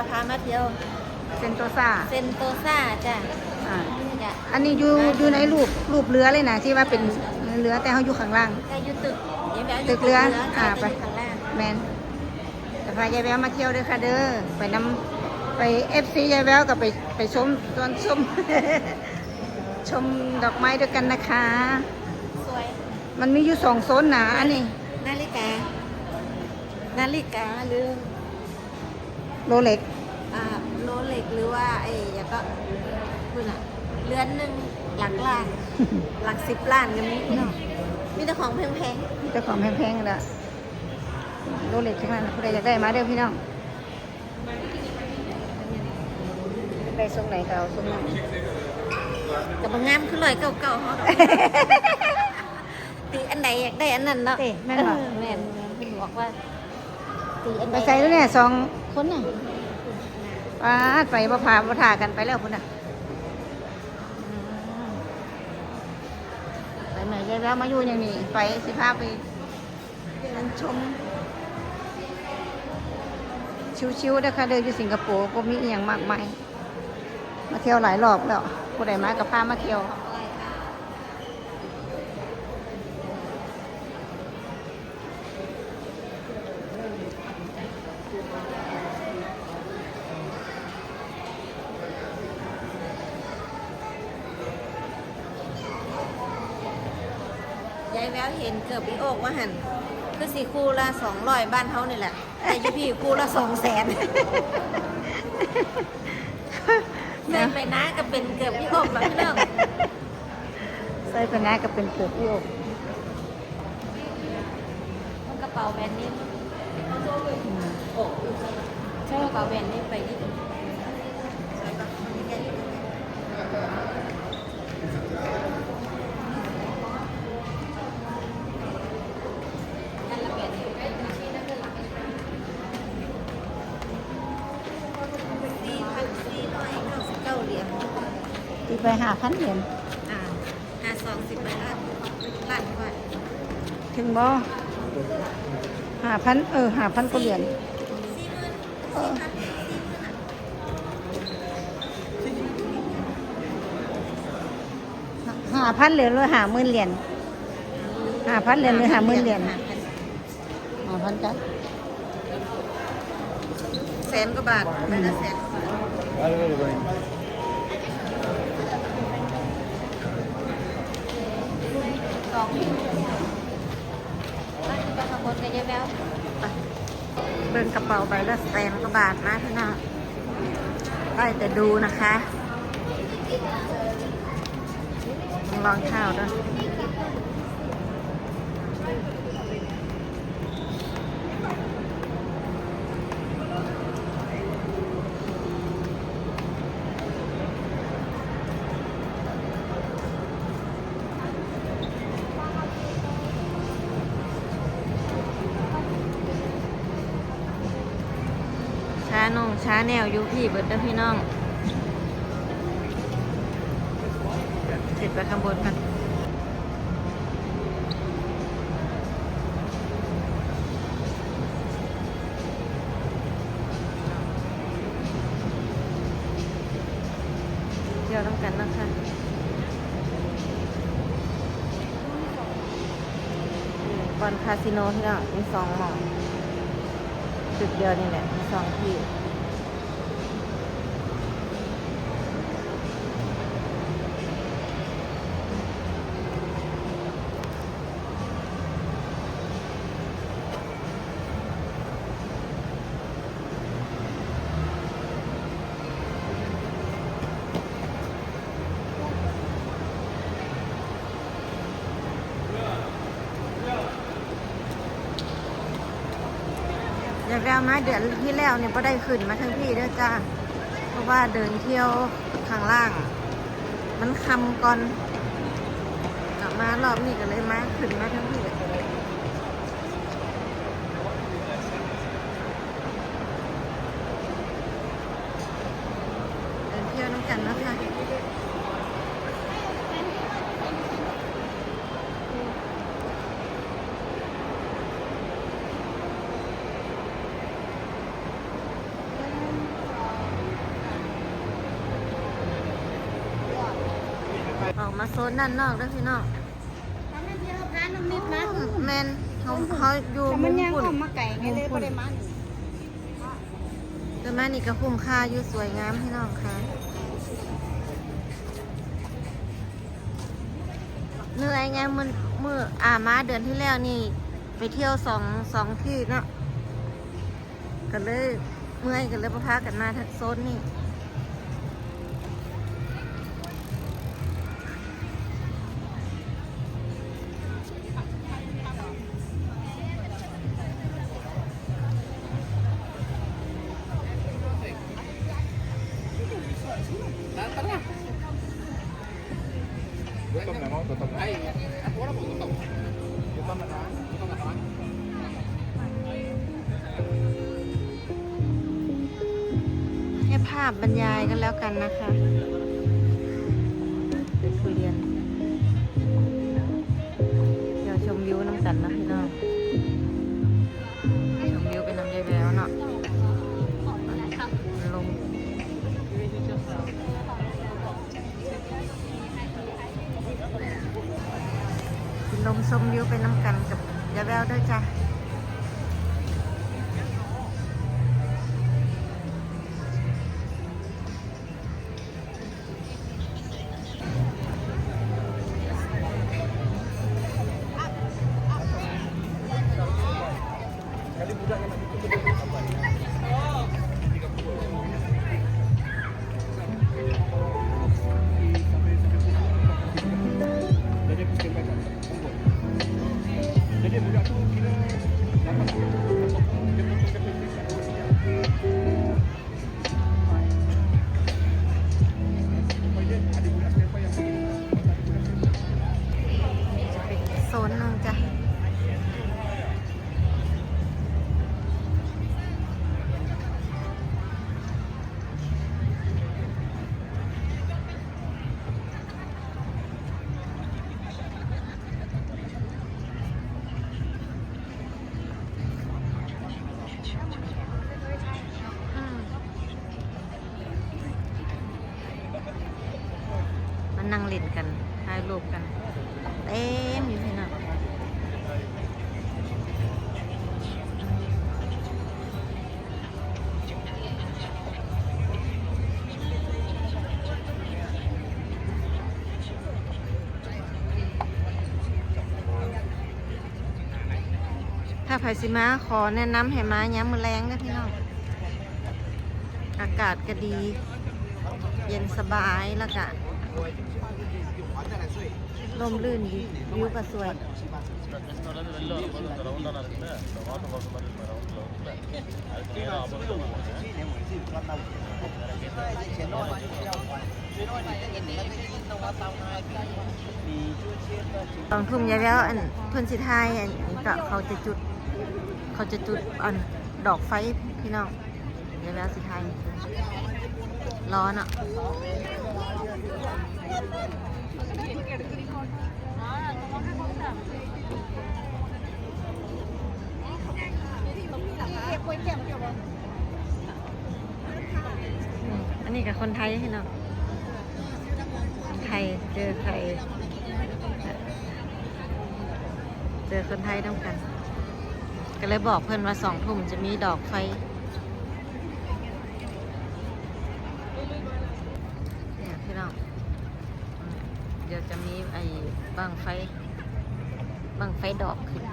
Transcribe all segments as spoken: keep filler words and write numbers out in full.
พามาเที่ยว เซนโตซา เซนโตซาจ้ะ อ่า นี่จ้ะ อันนี้อยู่อยู่ในรูปรูปเรือเลยนะ ที่ว่าเป็นเรือแต่เขาอยู่ข้างล่าง แต่อยู่ตึกยายแววอยู่ ตึกเรือ ตึกเรือ อ่า จ้ะ ไป จะอยู่ข้างล่าง แมนจะพายายแววมาเที่ยวด้วยค่ะเด้อ ไปนำไปเอฟซียายแววกับไปไปชมตอนชม ชมดอกไม้ด้วยกันนะคะ สวย มันมีอยู่สองโซนนะอันนี้ นาฬิกา นาฬิกาหรือ โรเล็ก อ่าโรเล็กหรือว่าไอ้อย่างก็คุณอะเรือนหนึ่งหลักล้าน หลักสิบล้านกันนี้เนาะมีแต่ของแพง เจ้าของแพงๆนั่นแหละโรเล็กทั้งนั้นผู้ใดอยากได้มาเด้อพี่น้องได้ทรงไหนก็เอาทรงนั้น ๆแต่บางงามคือร้อยเก้าเก้าเขาดอก ตีอันใดอยากได้อันนั้นเนาะ เต้แม่นบ่ เออแม่นแม่นเพิ่นบอกว่าตีอันใด ไปใส่แล้วเนี่ยสองคนน่ะ ปาดไปบ่พาบ่ถ่ากันไปแล้วพุ่นน่ะอืมไปใหม่ได้แล้วมาอยู่อย่างนี้ไปสิพาไปเดินชม ชิวๆนะคะเดินอยู่สิงคโปร์ก็มีอีหยังมากมายมาเที่ยวหลายรอบแล้วผู้ใดมาก็พามาเที่ยว ยายแววเห็นเกือบอีโอกว่าหันคือสีคู่ละสองร้อยบ้านเฮานี่แหละ แต่อยู่พี่คู่ละสองแสนใส่ไปนะก็เป็นเกือบอีโอกแล้วพี่น้อง ใส่ไปนะก็เป็นเกือบอีโอก กระเป๋าแบรนด์เนมโอ้ใช่กระเป๋าแบรนด์เนมไปนี่ สี่พันสี่ร้อยเก้าสิบเก้าเหรียญ ตีไปห้าพันเหรียญ อ่าห้าสองสิบไปล้านล้านกว่า ถึงบ่ห้าพันเออห้าพันกว่าเหรียญ สี่หมื่น เออ สี่พันสี่หมื่นอะ ห้าพันเหรียญหรือห้าหมื่นเหรียญห้าพันเหรียญหรือห้าหมื่นเหรียญห้าพันจ้ะ แสนกว่าบาทไปละแสนกว่าบาท สอง ไปข้างบนกันยายแวว เบิ่งกระเป๋าใบละแสนกว่าบาทนะพี่น้องได้แต่ดูนะคะรองเท้าด้วย ชานงชาแนลอยู่พี่เบิดเด้อพี่น้อง ขึ้นไปข้างบนกัน เที่ยวน้ำกันนะคะบอนคาสิโนพี่น้องมีสองหม่องจุดเดียวนี่แหละมีสองที่อยากแววมาเดือนที่แล้วเนี่ยก็ได้ขึ้นมาทั้งพี่ด้วยจ้า เพราะว่าเดินเที่ยวข้างล่าง มันคำก่อนกลับมารอบนี้ก็เลยมาขึ้นมาทั้งพี่เดินเที่ยวน้ำกันนะคะ มาโซนด้านนอกเด้อพี่น้อง ตอนนั้นที่เขาพาน้องนิดมา แม่นเขาเขาอยู่ แต่ มุ มัน ม ย่าง พุ่น ออกมาไกลไงเลยบ่ได้มานี่ แต่มานี่ก็คุ้มค่าอยู่ สวยงามพี่น้องค่ะ เหนื่อยไง มื้อมื้ออ่ามาเดือนที่แล้วนี่ ไปเที่ยวสองสองที่เนาะ ก็เลยเมื่อย ก็เลยบ่พากันมาทางโซนนี่ Gutom na mo? Gutom na? Ay, ako wala po gutom. Gutom na ka? Gutom na ka ba? ให้ภาพบรรยายกันแล้วกันนะคะ เป็นทุเรียน เดี๋ยวชมวิวน้ำกันนะพี่น้อง ชมวิวเป็นน้ำยายแววเนาะ ลง กินลมชมวิวไปน้ำกันกับยายแววด้วยจ้ะ จะเป็นอีกโซนหนึ่งจ้ะ อืม มานั่งเล่นกัน ถ่ายรูปกัน เต็มอยู่พี่น้อง ถ้าไผสิมาขอแนะนำให้มายามมื้อแลงเด้อพี่น้อง อากาศก็ดี เย็นสบายแล้วก็ร่มรื่นดี วิวก็สวย สองทุ่มยายแววอันเพิ่นสิถ่ายอันก็เขาจะจุด เขาจะจุดอันดอกไฟพี่น้อง ยายแววสิถ่ายรอเนาะ อันนี้กับคนไทยพี่น้อง คนไทยเจอไทย เจอคนไทยนำกัน ก็เลยบอกเพิ่นว่าสองทุ่มจะมีดอกไฟ เนี่ยพี่น้อง เดี๋ยวจะมีไอ้บั้งไฟ บั้งไฟดอกขึ้น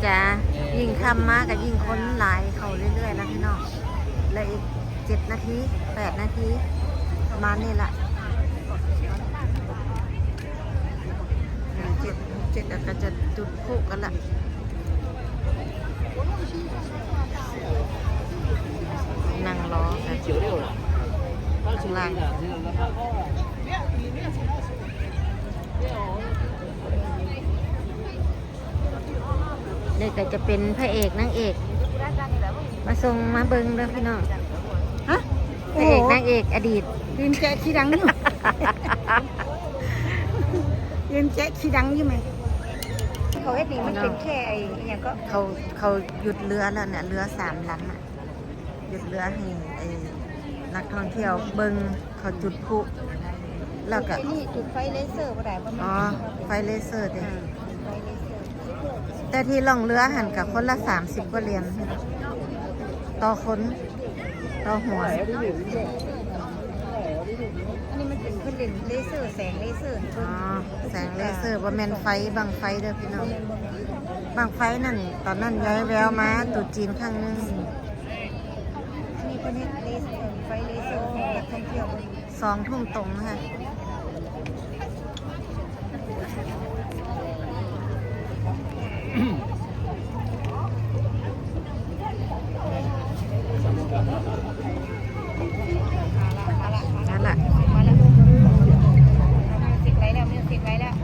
จ้า ยิ่งค่ำมาก็ยิ่งคนหลายเข้าเรื่อยๆแล้วพี่น้อง และอีกเจ็ดนาที แปดนาที ประมาณนี้ละ เจ็ด เจ็ดแล้วก็จะจุดพลุกันละ นั่งรอกันข้างล่าง นี่ก็จะเป็นพระเอกนางเอก มาส่งมาเบิ่งเด้อพี่น้อง ฮะ พระเอกนางเอกอดีต ลืมแกะที่ดังอยู่ พ เรียนแจ๊ะขี้ดังอยู่ไหม เขาเฮ็ดนี่มันเป็นแค่ไอ้อหย่างก็ เขา เขาหยุดเรือแล้วเนี่ย เรือสามลำอะ หยุดเรือให้ไอ้นักท่องเที่ยวเบิ่งเขาจุดพลุ แล้วก็ ไอ้นี่จุดไฟเลเซอร์บ่ได้บ่แม่น อ๋อ ไฟเลเซอร์ติ อ่า ไฟเลเซอร์ แต่ที่ล่องเรือหั่นก็คนละสามสิบกว่าเหรียญ ต่อคน ต่อหัว อันนี้มันเป็นเพิ่นเล่นเลเซอร์ แสงเลเซอร์ อ๋อ แสงเลเซอร์ บ่แม่นไฟบั้งไฟเด้อพี่น้อง บั้งไฟนั่น ตอนนั้นยายแววมาตรุษจีนครั้งหนึ่ง อันนี้เพิ่นเฮ็ดเลเซอร์ ไฟเลเซอร์ให้นักท่องเที่ยวเบิ่ง สองทุ่มตรงนะคะ นั่นแหละ มาแล้ว มาแล้ว มิวสิกไว้แล้ว มิวสิกไว้แล้ว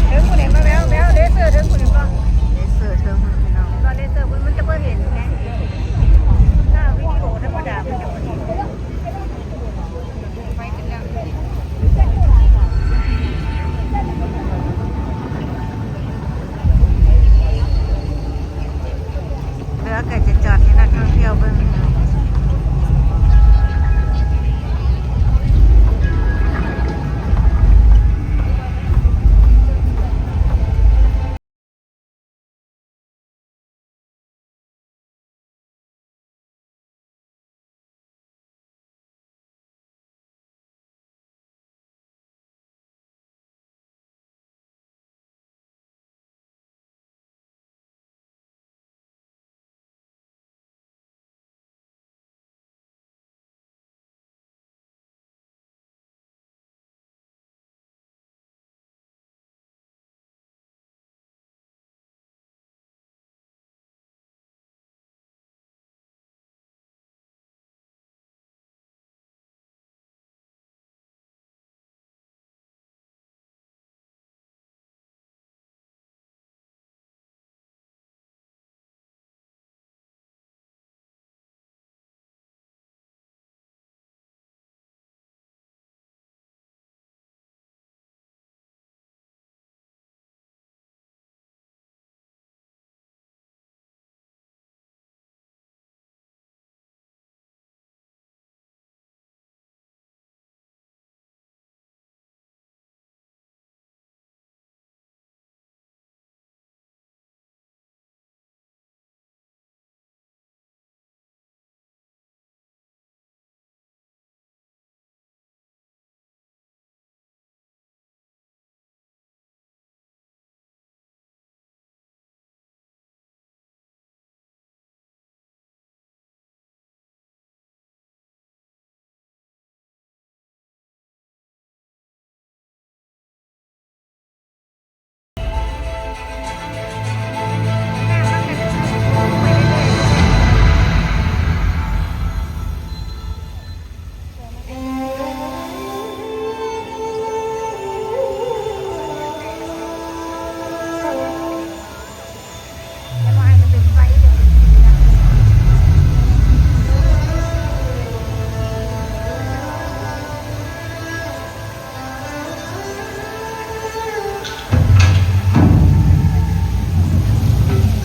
เทิงผู้ใดมาแววแววเลเซอร์เทิงผู้ใดบ่ เลเซอร์เทิงพี่น้อง ตอนเลเซอร์มันจะบ่เห็นไง ถ้าวิดีโอธรรมดามันจะบ่เห็น ไฟขึ้นแล้ว เรือก็จะจอดให้นักท่องเที่ยวเบิ่ง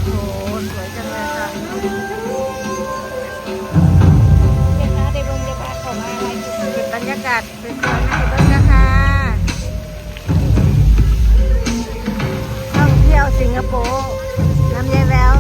โอ้โห สวยจังเลยค่ะ เดี๋ยวนะ เดี๋ยวเบิ่ง เดี๋ยวพาเขามาให้ดู เก็บบรรยากาศสวยๆมาให้เบิ่งนะคะ ท่องเที่ยวสิงคโปร์ นำยายแวว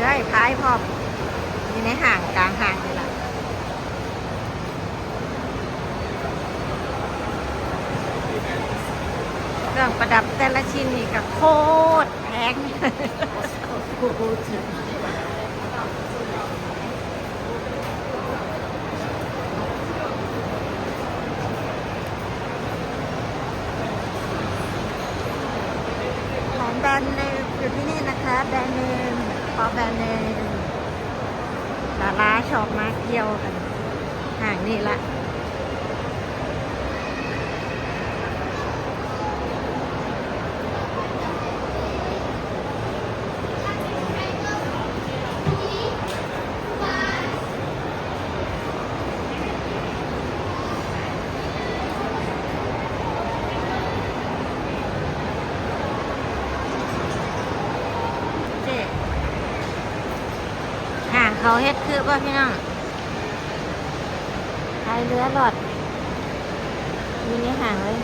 เอ้ยพายพร้อม อยู่ในห้าง กลางห้างนี่ล่ะ เครื่องประดับแต่ละชิ้นนี่ก็โคตรแพง ของแบรนด์เนมอยู่ที่นี่นะคะ แบรนด์เนม ของแบรนด์เนม ดาราชอบมาเที่ยวกัน ห้างนี่ละ เจ๊ ห้างเขาเฮ็ดคือบ่พี่น้อง ขายเรือหลอด อยู่ในห้างเลย